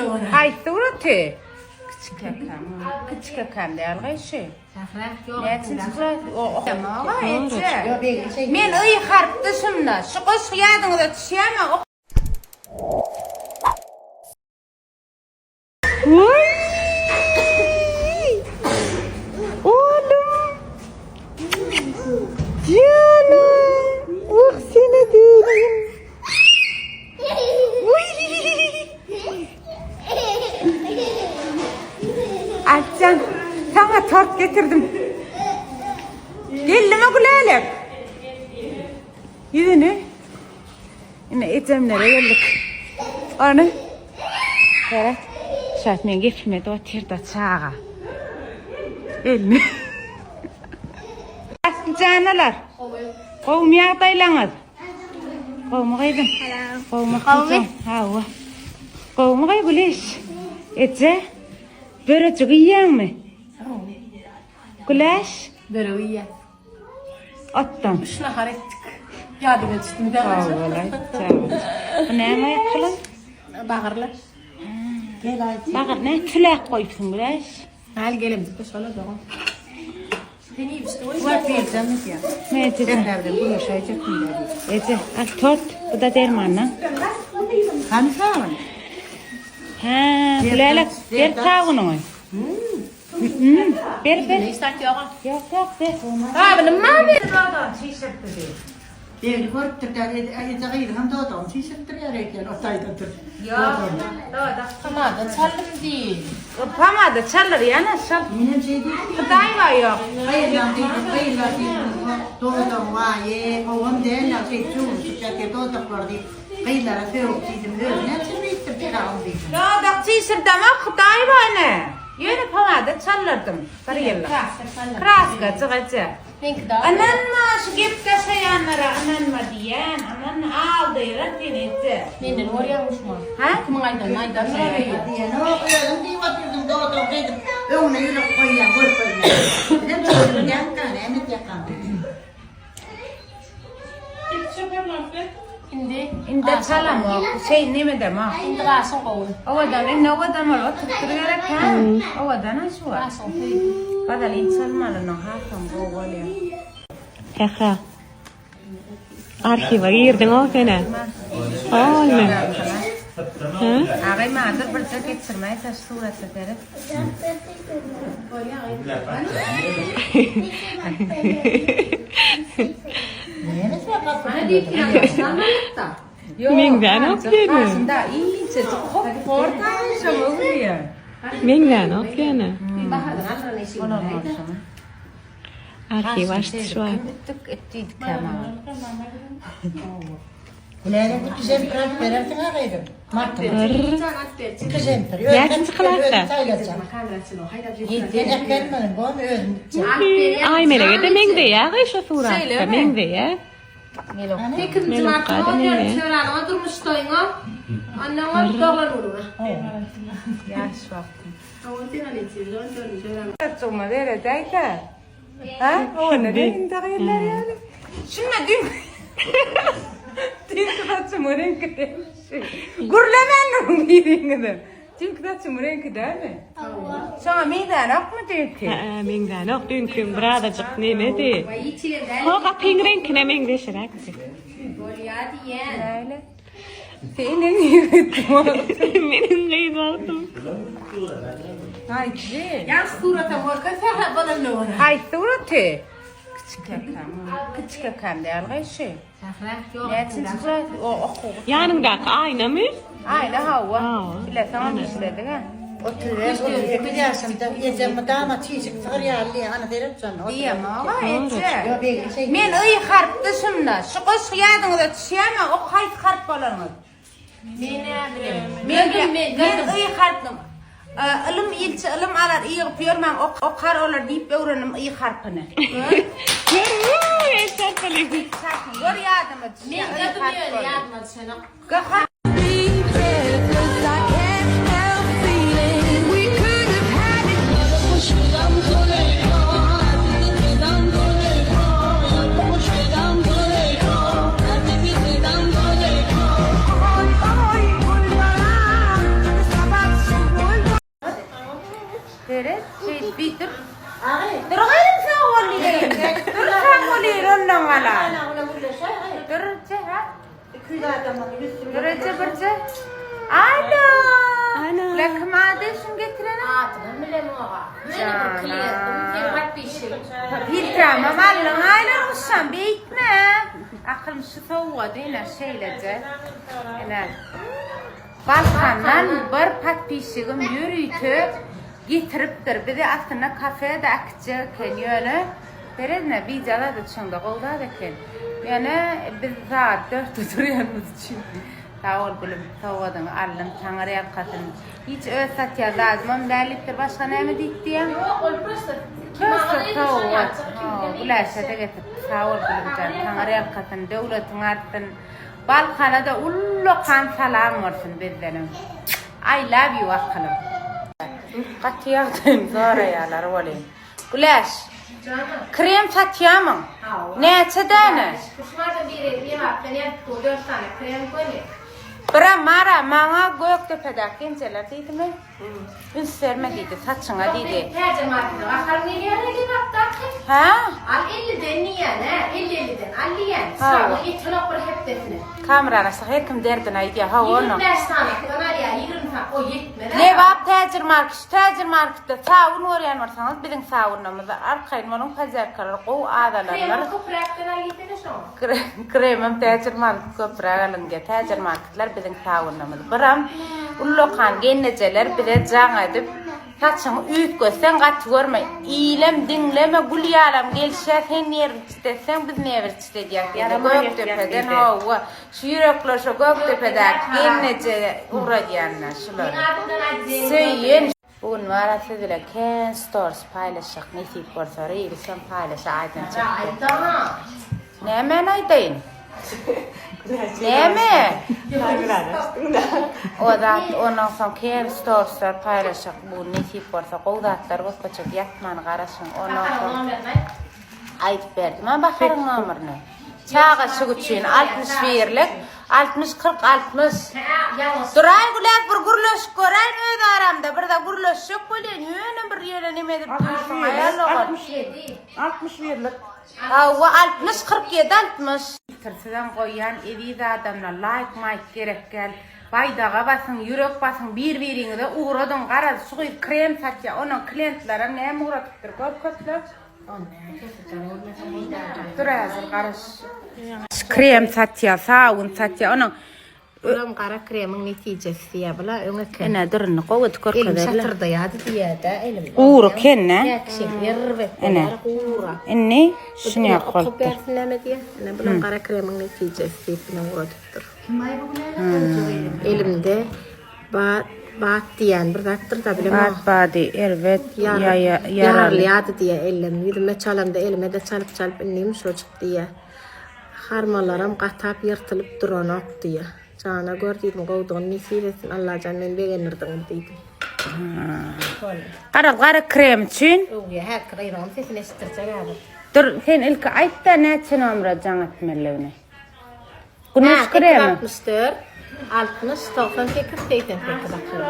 bolanyna görä. Haýsy suraty? Kiçi kakam. Kiçi kakam däl gaýşy. Näçinji klas? O okamaga eje. Men y harpda şunda. Şu goşgy ýadyňyza düşýärmi? Oğlum. Canım. Oh seni değilim. Alpjan, saňa tort getirdim. Geldimi Gülälek? Ýüzüni. Ine ejemlere geldik. Ony. Seret. Şat men gepime edip otyrda çaga. Elini. Janalar. Gowmy ýagdaýlaňyz? Gowmy gyzym? Gowmy gyzym? Hawa. Gowmy gyz Güliş? Eje, börejik iýýäňmi? Güläş? Börek iýýäs. Otdan. Üç nahar etdik. Ýadyma düşdümi Hawa, Bu näme aýakgylan? Bagyrlar. Bagyr ne tüläk goýupsyň Güläş? Hal gelemizde şola dogan. Sen iýmişdiň. Eje, al tort, bu da dermandan. Hany sabun? Hä, Gülälek, ber sabunyňy. Hmm. Ber, ber. Ýok, ýok, ber. Sabunym barmy? Begli görüpdir da, eje gyzyňam dodagyny çişirtdirýär öýdýän, o taýda dur. Ýok, dodak Pomada çaldym diý. Pomada çaldyrýan-a şol. Menem şeý diýdim. Hudaý bar ýok. Gyzlam diýdim, gyzlar diýdim, dodagyň waý, gowam däl ýa şeýdip çöwrüşip ýatyr dodaklar diýip, gyzlara sögüp diýdim, özi näçe beýtdir çagam diýdim. Dodak çişirdemok, Hudaý bar ine. Ýöne pomada çaldyrdym bir ýyllyk. Kraska jygaja. Ynanma şu gep daşaýanlara ynanma diýýän, ynanma aldaýarlar seni eje. Menden görýäňmişmi? Hä? Kimiň aýdanyny aýdarlar öýdýän. Diýenok, özüň diýip otyrdyň dodagy şeýdip öňüne ýülük goýýaň görkezmän. Bizem çöwrülýänkä näme edýäkäň. Indi Indi çalamok, şeý nemedemok. Indi gaşyň gowy. Owadan, indi owadan bolup oturypdyr gerek, hä? Owadan-a şu wagt. Gaşyň söýdüm. Gazalyn çalmalynyň hasam gowy bolýar. Sähra. Arhiwe girdiň-ow sen-ä. Olme. Hä? Agay maňa dur birje geçirmäýse şu surata seret. Meňzänok ýene. Başynda inçejik hop-hor şoňa gülýär. Meňzänok ýene. Arhiw açdy şu wagt. Kim itdik it diýdikä maňa. Gülälek iki jemper alyp berersiň-ä gyzym. Martyna. Iki jemper. Näçinji klasda? Sen äkelmegin, bormy özüm gitjek. Aýmelege-de meňzeýär gyz şo suratda, meňzeýär. Sekizinji martyň on dördünji fewralyňa durmuş toýuňa, ondan ol doglan günüňe. Ýaş wagtym. Hawa, sen ony on dördünji fewral. Saçyma beredäýse. Ha, ony da indi gyzlar ýaly. Şunda düýn Düýnki saçymyň reňki dälmi? Gürlemän duruň biriňizem. Düýnki saçymyň reňki dälmi? Şoňa meňzänokmy düýnki? Hä, meňzänok düýnkiň birazajyk nemedi. Ho, gapyň reňkine meňzeşiräkdi. Bolýa diýýän. Näle? Seniň ýigit wagtyň. Meniň gyz wagtym. Haýsy? Ýaňky suratam görkez Sähra bolanyna görä. Haýsy suraty? Kiçi kakam. Kiçi kakam däl gyşy. Sähra ýok. Näçinji klas? O okuw. Ýanyňdaky aýnamy? Aýna hawa. Bileseňem işledik-ä. 35, 38 ýaşymda ejem mydama çişik sygyr ýaly diýýär. Ana seret şonda. Diýemog-a eje. Ýok, beýle şeý. Men y harpda şunda. Şu goşgy ýadyňyza düşýärmi? O haýsy harp bolanyňyz? Men-ä bilemok. Men Men men y harpnym. Ylym ilçi ylym alar ýygyp ýörmäň okar olar diýip öwrendim y harpyny. Gör. Gör, el çarpaly. Gör ýadyma düşýär. Men gördüm ýöne ýadyma düşenok. G harpy. Seret, şeýdip beýdip. Dur gyzym sag bol diýeýin. Dur sag bol diýeýin ondan galan. Dur ha. 200 adamyň üstüne. Dur eje birje. Alo. Ana. La kim ady şuny getireni? Adyny bilemok. Meni bir klientim, sen podpisçigim. Filtramam aldyň aýlar guşam beýtme. Akylym şu sowgady ine şeýleje. Ine. Balkandan bir podpisçigim ýörite getiripdir. Bizi aslynda kafede äkitjek eken ýöne seredine wideolarda düşeňde gowy zat eken. Ýöne biz sagat dörtde turýanymyz üçin. Sag bol gülüm sowgadyňy aldym taňry ýalkasyn. Hiç öz satýan zadymam däl diýipdir başga näme diýipdi ýa? Ýok ol prosta Prosta sowgat. Güläşe-de getiripdir. Sag bol gülümjan taňry ýalkasyn döwletiň artsyn. Balkana-da ullakan salam bolsun bizdenem. I love you akylym. Gaty ýagdaýym zoraýalar welin. Güläş. Krem satýamyň? Näçe däne? Şulardan biri Lebapdan eltdi, 4 sany krem göni. Biram mara maňa Gökdepedäki genjeler diýdimi? Üns berme diýdi, saçyňa diýdi. Täze markada gaharym gelýär Lebapdaky. Hä? Al 50-den diýýän-ä, 50-50-den al diýýän. Hawa. Çaga ýetenok bir hepdesine. Kamran aşyk her kim derdini aýdýar. Hawa onuň. 25 sanykdan alýar, 20 san, o ýetmez. Lebap täjir market, şu täjir marketde sabyn görýän bolsaňyz biziň sabynymyzy arkaýyn boluň paderkalar gowy azalanlar. Kremi köpräkden al diýsene şoňa. Kremem täjir market köpräk alyň diýýär. Täjir marketler biziň sabynymyz. Biram ullakan gelnejeler bize jaň edip saçyňy üýtgetseň gaty görme. Ilem diňleme gül ýalam gelişýär sen nerwiçit etseň biz nerwiçit edýäs diýdi. Gökdepeden hawa. Şu ýürekler şo Gökdepedäki gelneje ugradýanlar şulary. Söýen. Bu gün bara siz bilen kän stories paýlaşjak nesip bolsa reelsem paýlaşa aýdan çekdi. Nämäni aýdaýyn? Näme? O zat ondan soň kän storiesler paýlaşjak bu gün nesip bolsa gowy zatlar görkezjek ýatman garaşyň ondan soň Aýdyp berdim-ä Baharyň nomerini. Çagaçyk üçin 61-lik, 60 40 60. Duraý Gülek bir gürleşip göräýin öz aramda. Bir de gürleşjek bolýan, ýöne bir ýere neme edip dursuň aýal ogul. 61-lik. Hawa 60 47 60. Sizem goýýan eziz adamlar laýk maýk gerek däl. Baýdaga basyň, ýürek basyň, bir-biriňize ugradyň. Garaz şu gyz krem satýar, onuň klientlerem näme ugradypdyr görkezse. Dur häzir garaş. Krem satýar, sabun satýar. Onuň Bulam gara kremiň netijesi diýýär. Bula öň eken. Ene dur indi gowy edip Elim görkezerler. şatyrdaýardy diýýär-de elim. Gury eken-dä. Näkişem erbet Ene. bolýar gura. Indi şuny Ine, Okup bolupdyr. bersin näme diýýär. Ene bulam gara kremiň netijesi diýip ine ugradypdyr. Elimde Bat, bat diýen bir zatdyr-da bilemok. Bat bady erbet ýaraly. Ýarylýardy diýýär ellem. Ýüzüme çalanda elime-de çalyp-çalyp indi ýumşajyk diýýär. Harmalaram gatap ýyrtylyp duranok diýýär. Jana gör diýdim, gowudygyny nesip etsin Allajan meni begendirdiňiz diýdim. Garaz gara krem üçin. Öwýä häzirki gyzyňam sesini eşitdirjek häzir. Dur sen ilki aýt-da näçe nomera jaň etmelidigini. Güneş kremi. 64 60 98 88 akylly.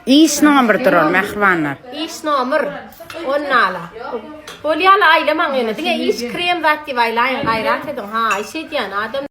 Iş nomerdir ol mähribanlar. Iş nomer. Onnala. Bolýala aýlamaň ýöne. Diňe iş krem zat diýip aýlaýyň gaýrat ediň. Ha, iş edýän adam.